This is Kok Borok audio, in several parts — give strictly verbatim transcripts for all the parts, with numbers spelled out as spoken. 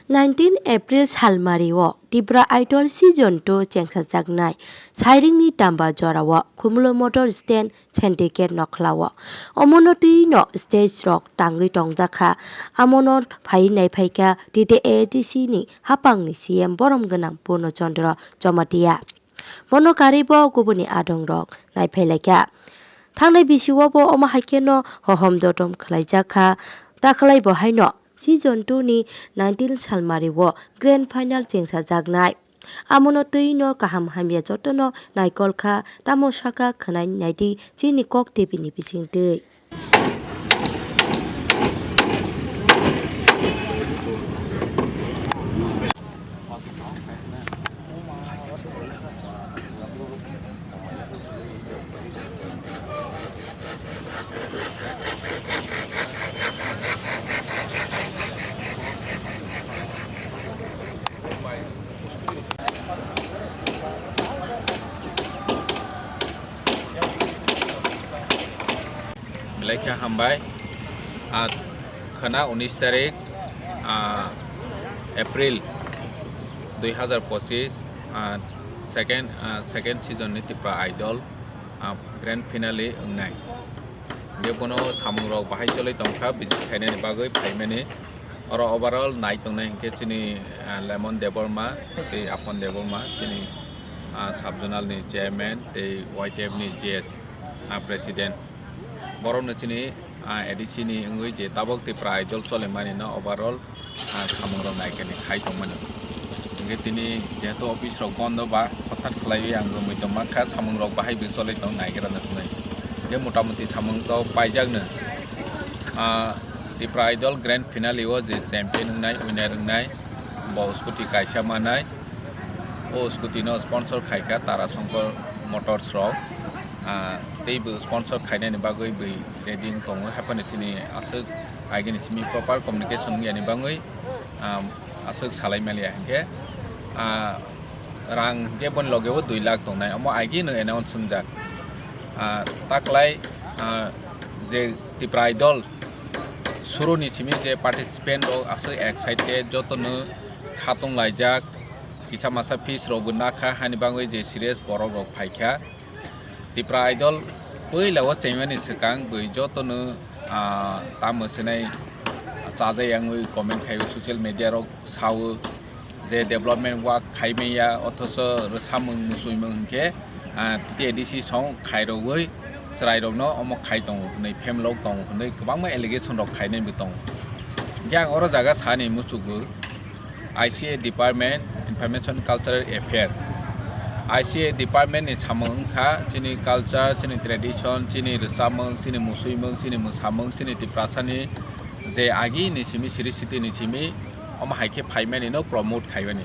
Nineteen April salmario Tipra Idol Season two chengsajaknai Sairingni Tamba jorao Khumulwng Motor Stand Syndicate nokhlao. Omono twino stage rok tangwi tongjakha. Amono phai naiphaikha T T A A D C ni hapangni C M borom gwnang Purno Chandra Jamatia. Bono karwi bo kubuni adongrok naiphailaikha. Thangnai bisio bo omo hai kheno hohom dodom khlaijakha. Takhlai bo haino Season two ni nineteen salmario Grand Final chengsajaknai. Amono twino kaham hamya jotono naikol kha, tamo saka khwnai naidi chini Kok T V ni bisingtwi. Belai khe hambai. Ah, khwna unis tarik, ah, April dui hazar pochis, ah, second, ah, second season ni Tipra Idol, ah, grand finale wngnai. Hingke bono samungrok bahai choloi tongkha, visit khainani bagwi phaimani. Oro overall nai tongnai hingke chini, ah, Lemon Debbarma tei Apon Debbarma, chini, ah, sub-zonal ni chairman tei Y T F ni G S, ah, president. Borokno chini, ah, A D C ni wngwi je tabok Tipra Idol cholimani no overall, ah, samungrok naikani khai tongmani. Hingke tini jehetu office rok bondo ba hothat khlaiwi ang romwi tongma kha, samungrok bahai bo cholai tong naigra na hwnwi. Hingke motamuti samung to paijakno. Ah, Tipra Idol Grand Finale o je champion wngnai, winner wngnai, bo scooty kaisa manai. O scooty no sponsor khaikha Tara Shankar Motors rok. Ah, tei bo sponsor khainani bagwi bo ready wng tongo. Haphano chini aswk agini simi proper communication wngya ni bagwi, ah, aswk salai maliya hinkhe, ah, rang hwnkhe boni loge o dui lakh tongnai, omo agino announce wngjak. Ah, taklai, ah, je Tipra Idol suruni simi je participant rok aswk excited, jotono khatung laijak, kisa masa fees rokbo nakha, hani bagwi je serious borok rok phaikha. Tipra Idol puila o chengmani swkang bwi jotono, ah, tamo swnai chajai yangwi comment khaio, social media rok sao je development work khai manya, othocho rwsamung musuimung hinkhe, ah, T T A D C song khairogwi chwrairokno omo khai tongo hwnwi, phemelok tongo hwnwi kwbangma allegation rok khainai bo tongo. Hinkhe ang oro jaga sani muchukgo, I C A Department, Information Cultural Affair. I C A Department ni samung wngkha chini culture, chini tradition, chini rwchapmung, chini musuimung, chini mwsamung, chini Tiprasani je agini simi, siri siti ni simi, omo hai khe phaimani no promote khaimani.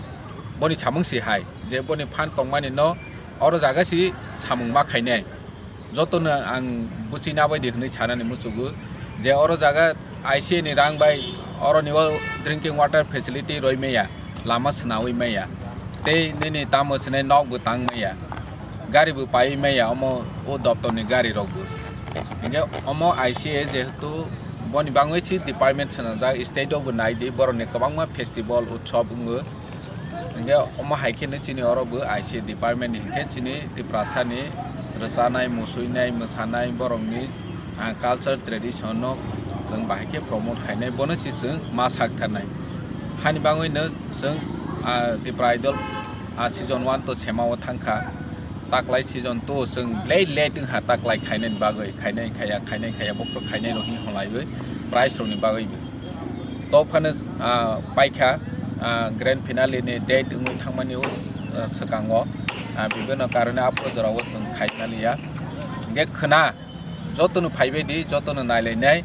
Boni samung si hai, je boni phan tongmani no oro jaga si samung ma khainai. Jotono ang buchina bai di hwnwi sanani muchugo je oro jaga I C A ni rang bai oroni o drinking water facility roi maya, lama swnawi maya, tei nini tamo swnai nok bo tang maya, gari bo pai maya, omo o doptor ni gari rok bo. Hinkhe omo I C A jehetu boni bangwi si department swnamjak, state o bo nai di, borok ni kwbangma festival utsob wngo. Hinkhe omo hai khe no chini oro bo I C A department ni hinkhe chini Tiprasa ni rwchanai, musuinai, mwsanai, borok ni, ah, culture tradition no chwng bahai khe promote khainai, bono se chwng ma sak tharnai. Hani bagwi no chwng, ah, Tipra Idol, ah, season one to sema o thang kha, taklai season two chwng belai late wng kha taklai khainai ni bagwi, khainai khaya, khainai khaya, bokhorok khainai rok hinwi hwnlaiwi prize rok ni bagwi bo. To phano, ah, paikha, ah, grand finale ni date wngwi thangmani o, ah, swkango, ah, bibino karone aphuru jorao chwng khai maliya. Hinkhe khwna jotono phaibai di, jotono nailainai,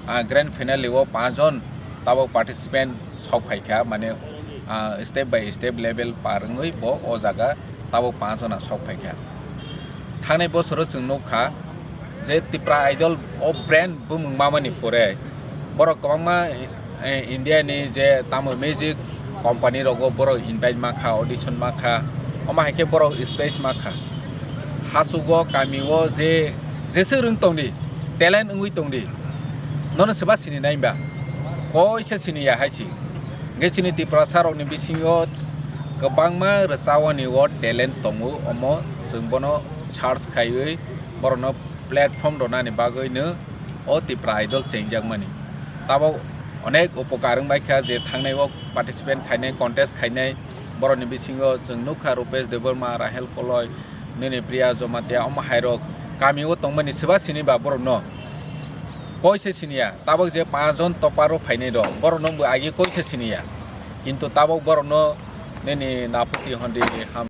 ah, grand finale o panch jon tabok participant sok phaikha, mane, ah, step by step level par wngwi bo o jaga tabok panch jona sok phaikha. Thangnai bosoro chwng nukha je Tipra Idol o brand bumung mamani pore borok kwbangma, eh, India ni je tamo music company rogo borok invite mankha, audition mankha, omo hai khe borok space mankha. Hachugo kami o je jeswk rwng tongdi, talent wngwi tongdi, nono swba sini nai ba? Koisa sini ya hai si. Hingke chini Tiprasa rokni bisingo kwbangma rwchawani o talent tongo, omo chwng bono search khaiwi borokno platform rwnani bagwino o Tipra Idol chengjakmani. Tabok onek upokar wngbaikha je thangnai o participant khainai, contest khainai, borokni bisingo chwng nukha Rupesh Debbarma, Rahel Koloi, nini Priya Jamatia, omo hairok kami o tongmani swba sini ba borokno koi se siniya. Tabok je panch jon topper o phainai rok, borokno bo agi koi se siniya. Kintu tabok borokno nini Naphuti Hondi ham